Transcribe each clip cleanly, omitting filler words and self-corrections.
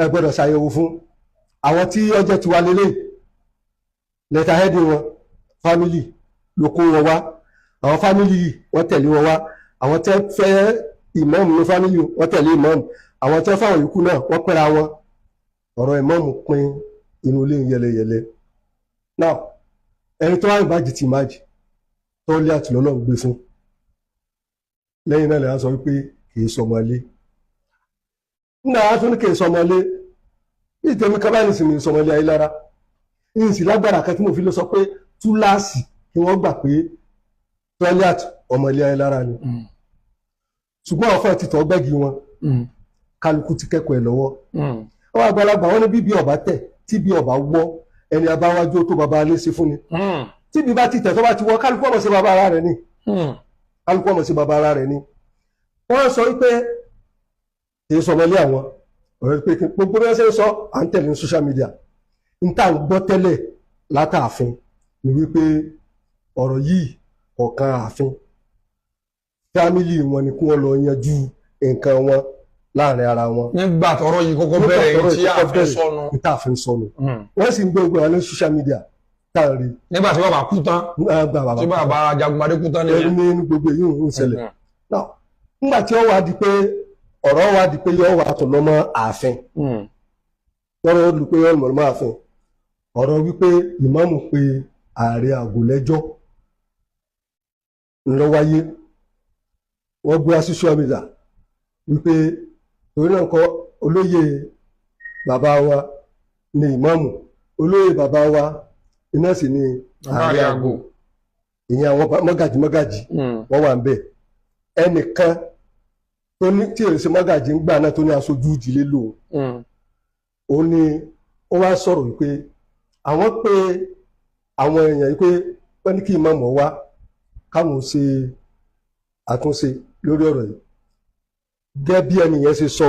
Ẹ gbọ́dọ̀ ṣàyẹ̀wò fún àwọn tí ọjọ́ ti wá lélẹ̀ letterhead wọn, family ló kó wọn wá. Àwọn family yìí, wọ́n tẹ̀lé wọn wá. Àwọn tẹ́ fẹ́ ìmáàmù ní family, wọ́n tẹ̀lé ìmáàmù. Àwọn tẹ́ fáwọn yòókù náà, wọ́n pẹ́ra wọn. Ọ̀rọ̀ ìmáàmù pín inú ilé yẹlẹyẹlẹ. Now, ẹni tó wá ìbájì ti májì tó lé àtìlọ́lọ́ ń gbé fún lẹ́yìn náà lè wá sọ wípé kì í sọmọ ilé. Nígbà wá tún ní kì í sọmọ ilé bí ìtẹ̀mí kábàánì sì ní sọmọ ilé ayé lára yìí sì lágbára kan tí mo fi lọ sọ pé túláàsì kí wọ́n gbà pé Toliat ọmọ ilé ayé lára ni. Ṣùgbọ́n ọ̀fọ̀ ti tọ́ gbẹ́gi wọn, kálukú ti kẹ́kọ̀ọ́ ẹ̀ lọ́wọ́. Àwọn àgbàlagbà wọn ní bíbí ọba tẹ̀ tí bí ọba wọ́, ẹni abáwájú tó bàbá alẹ́ ṣe fún ni. Tí bí bá ti tẹ̀ tó bá ti wọ́, kálukú ọmọ sí bàbá ara rẹ̀ ni, kálukú ọmọ sí bàbá ara rẹ̀ ni. Wọ́n sọ wípé kì í sọmọlé àwọn ọ̀rẹ́ pé gbogbo bí wọ́n ṣe ń sọ à ń tẹ̀lé ní social media, n tá à ń gbọ́ tẹ́lẹ̀ látààfin ni wípé ọ̀rọ̀ yìí kọ̀ọ̀kan ààfin, family wọn ni kí wọ́n lọ yanjú nǹkan wọn láàrin ara wọn. Nígbà tọ́rọ̀ yìí kọ́kọ́ bẹ̀rẹ̀ yìí tí ààfin sọnù. N tá ààfin sọnù, wọ́n sì ń gbé ogun àwọn ní social media tá à ń rí. Nígbà tí bàbá kú tán. Gba bàbá tí bàbá Jagunmadé kú tán nìyẹn. Ní gbogbo èyí ń ṣẹlẹ̀. Now, nígbà tí ó wá di pé ọ̀rọ̀ wá di pé yọ wà tó lọ́mọ ààfin, lọ́rọ̀ ó lu pé yọ lọ́mọ ààfin, ọ̀rọ̀ wípé ìmáàmù pé ààrẹ àgọ́ lẹ́jọ́ ńlọ wáyé. Wọ́n gbé social media wípé torí náà kọ́, olóyè bàbá wa ni ìmáàmù, olóyè bàbá wa iná sì ni ààrẹ àgọ́. Ìyẹn àwọn mọ́gàjì mọ́gàjì wọ́n wà ń bẹ̀. Ẹnìkan tó ní tí èrè ṣe mọ́gàjì ń gbà náà tó ní aṣojú ìdílé lòun, ó ní ó wá sọ̀rọ̀ wípé àwọn pé àwọn èèyàn wípé wọ́n ní kí ìmáàmù wá káwọn ṣe àtúnṣe lórí ọ̀rọ̀ yìí. Gẹ́gẹ́ bí ẹni yẹn ṣe sọ,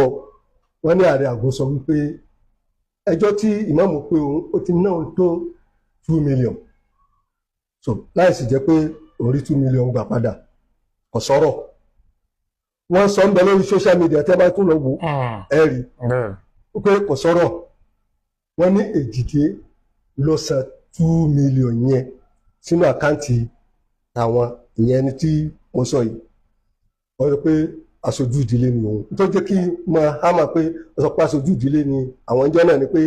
wọ́n ní ààrẹ àgọ́ sọ wípé ẹjọ́ tí ìmáàmù pé òun ó ti náà tó 2 million, so láì sì jẹ́ pé òun rí 2 million gbà padà, kò sọ̀rọ̀. Wọ́n sọ ń bẹ lórí social media, tẹ́ bá tún lọ wò ẹ rí pé kò sọ̀rọ̀. Wọ́n ní Èjìdé ló san 2 million yẹn sínú account àwọn. Ìyẹn ni tí mo sọ yìí, wọ́n sọ pé aṣojú ìdílé ni òun tó jẹ́ kí máa hámà pé wọ́n sọ pé aṣojú ìdílé ni àwọn ìjọ náà ni pé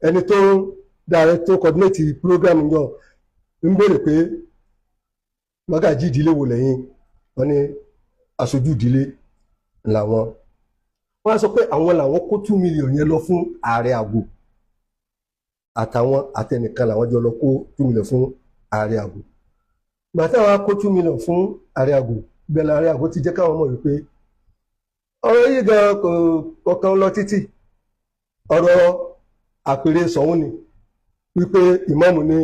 ẹni tó ń direct tó coordinate program yọ ń béèrè pé mọ́gàjí ìdílé wo lẹ́yìn. Wọ́n ní aṣojú ìdílé làwọn. Wọ́n á sọ pé àwọn làwọn kó 2 million yẹn lọ fún ààrẹ àgò, àtàwọn àtẹnìkan làwọn jọ lọ kó 2 million fún ààrẹ àgò. Ìgbà tí àwọn kó 2 million fún ààrẹ àgò bẹ́ẹ̀, ààrẹ àgò ti jẹ́ káwọn mọ̀ wípé ọ̀rọ̀ yìí gan kò kọ̀ọ̀kan lọ títì. Ọ̀rọ̀ àpèrè sọ̀hún ni wípé ìmáàmù ní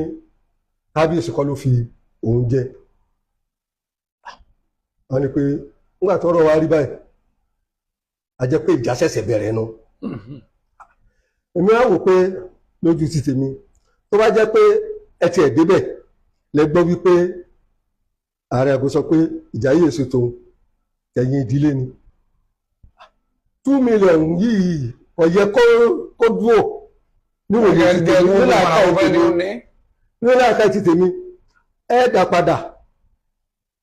kábíyèsí kọ́ ló fi òun jẹ. Wọ́n ní pé nígbà tọ́rọ̀ wa rí báyìí, a jẹ́ pé ìjà ṣẹ̀ṣẹ̀ bẹ̀rẹ̀ nu. Èmi á wò pé lójú ti tèmi, tó bá jẹ́ pé ẹ tiẹ̀ débẹ̀ lẹ gbọ́ wípé ààrẹ àgọ́ sọ pé ìjà yìí èso tòun tẹ̀yìn ìdílé ni, 2 million yìí kò yẹ kó dúró níwòye ti tèmi, nílẹ̀ àká ti tèmi, ẹ dá padà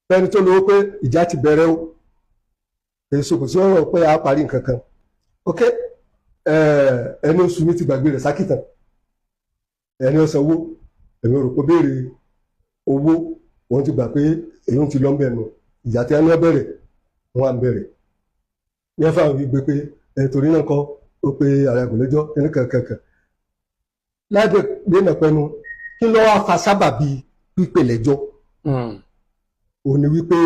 fẹ́ni tó lówó pé ìjà ti bẹ̀rẹ̀ o. Èso kò sí ọ̀rọ̀ pé a parí nǹkan kan. Ok, ẹni oṣù mi ti gbàgbé rẹ̀ sákìtàn, ẹni ọ̀sán owó èmi rò pé béèrè owó wọ́n ti gbà pé èyí ti lọ́ ń bẹ̀ nù. Ìjà tí a ní bẹ̀rẹ̀, wọ́n á ń bẹ̀rẹ̀ ní ẹ̀fà wí pé ẹ̀ torí náà kọ́ ó pé ààrẹ àgùnlẹ́jọ́ ẹni kankankan láìpẹ́ gbẹ́nà pẹ́nu. Kí ló wá fa sábàbí pípè lẹ́jọ́? Òun ni wípé